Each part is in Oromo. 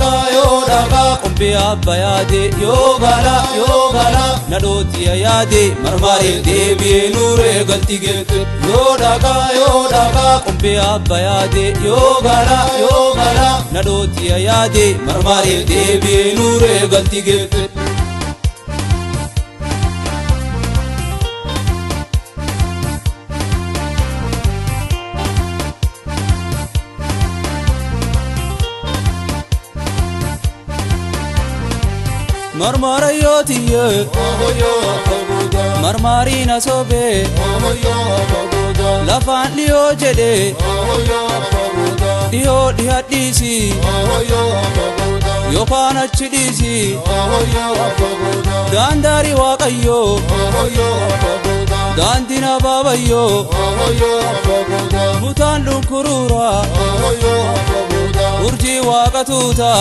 dhagaa qophii abbayaade yoo gala yoo gala nadhootti yaade marmaaree deebi'ee nuuree galti geette yoo dhagaa qophii abbayaade yoo gala yoo gala nadhootti yaade marmaaree deebi'ee nuuree galti geette. Marmarayotiye marmarina sobe lafaan dhiyoo jedhe dhiyoo dhihadhiisi yookaan achi dhiisi daandaarii waaqayyoo daandiin abaabayyoo mutaan dhunkuruura urjii waaqa tuuta.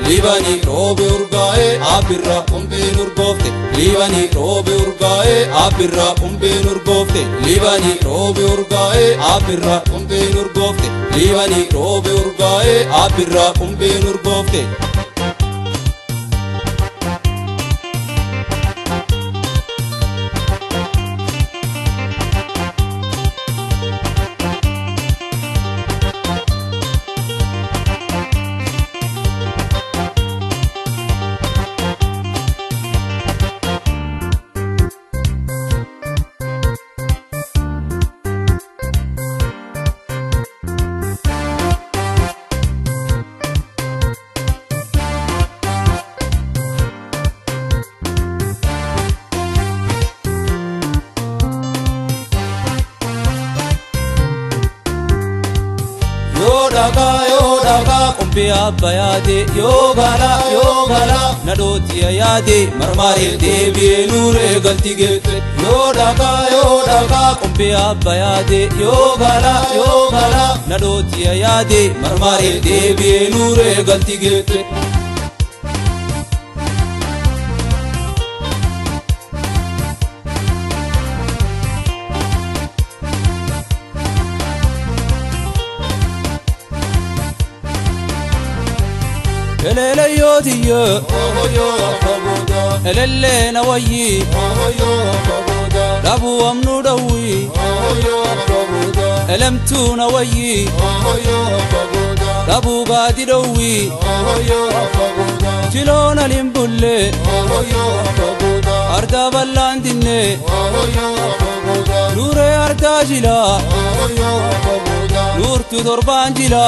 Libani roobe urgaa'ee abbirra qumbeen urgoofte Libani roobe urgaa'ee abbirra qumbeen urgoofte Libani roobe urgaa'ee abbirra qumbeen urgoofte Libani roobe urgaa'ee abbirra qumbeen urgoofte. Yoo dhagaa qophii abbayaade yoo gala yoo gala nadhootti yaade marmaaree deebi'ee nuuree galti geette yoo dhagaa qophii abbayaade yoo gala yoo gala nadhootti yaade marmaaree deebi'ee nuuree galti geette. Elele elele nawayi rabu amnu dawi elemtu nawayi rabu baadi dawi jiloona limbulle arda ballandinne nuure arda jila nuurtu torbaan jila.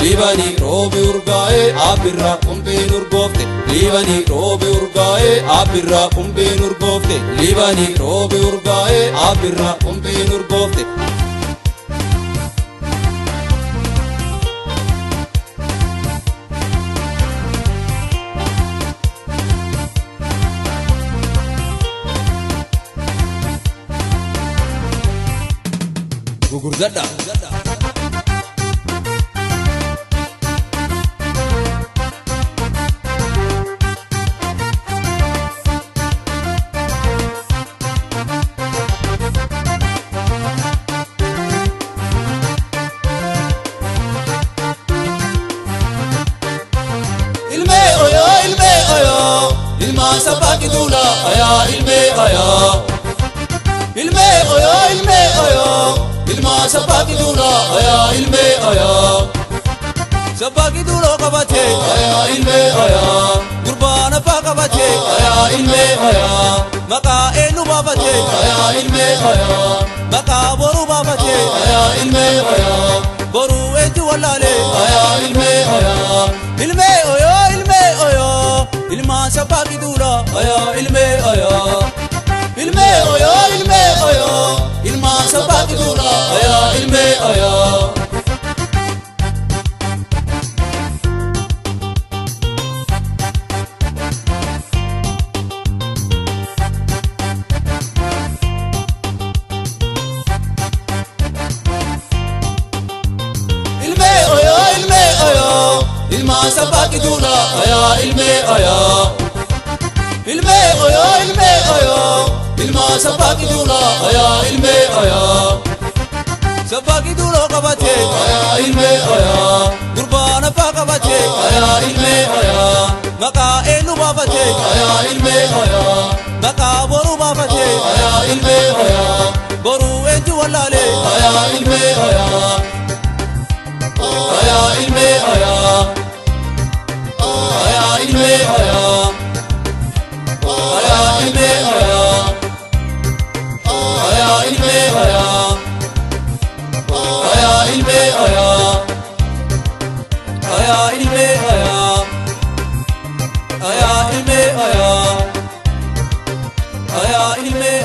Libani roobe urgaa'ee abbirra qumbeen urgoofte Libani roobe urgaa'ee abbirra qumbeen urgoofte Libani roobe urgaa'ee abbirra qumbeen urgoofte. Gugurdadha. Sabaki dula aya ilme aya ilme oyo ilme oyo ilma sabaki dula aya ilme aya sabaki dula qabate aya ilme aya gurbana fa qabate aya ilme aya maqa enu babate aya ilme aya maqa boru babate aya ilme aya boru eju wallale aya ilme aya ilme oyo ilme oyo ilma sabaki dula aya ilme aya ilme oyo ilme oyo ilma sabaki dula aya ilme aya. Ilme oyo ilme oyo ilma sabaki dula aya ilme aya ilme oyo ilme oyo ilma sabaki dula aya ilme aya. Sabbaaki duuloo qabatee ayaa ilmee ayaa gurbaan abbaa qabatee ayaa ilmee ayaa maqaa eenyu baafatee ayaa ilmee ayaa maqaa boruu baafatee ayaa ilmee ayaa boruu eenyu wallaalee ayaa ilmee ayaa ayaa ilmee ayaa ayaa ilmee ayaa ayaa ilmee ayaa ayaa ilmee ayaa ayaa ilmee ayaa ayaa ilmee ayaa ayaa ilmee ayaa ayaa ilmee.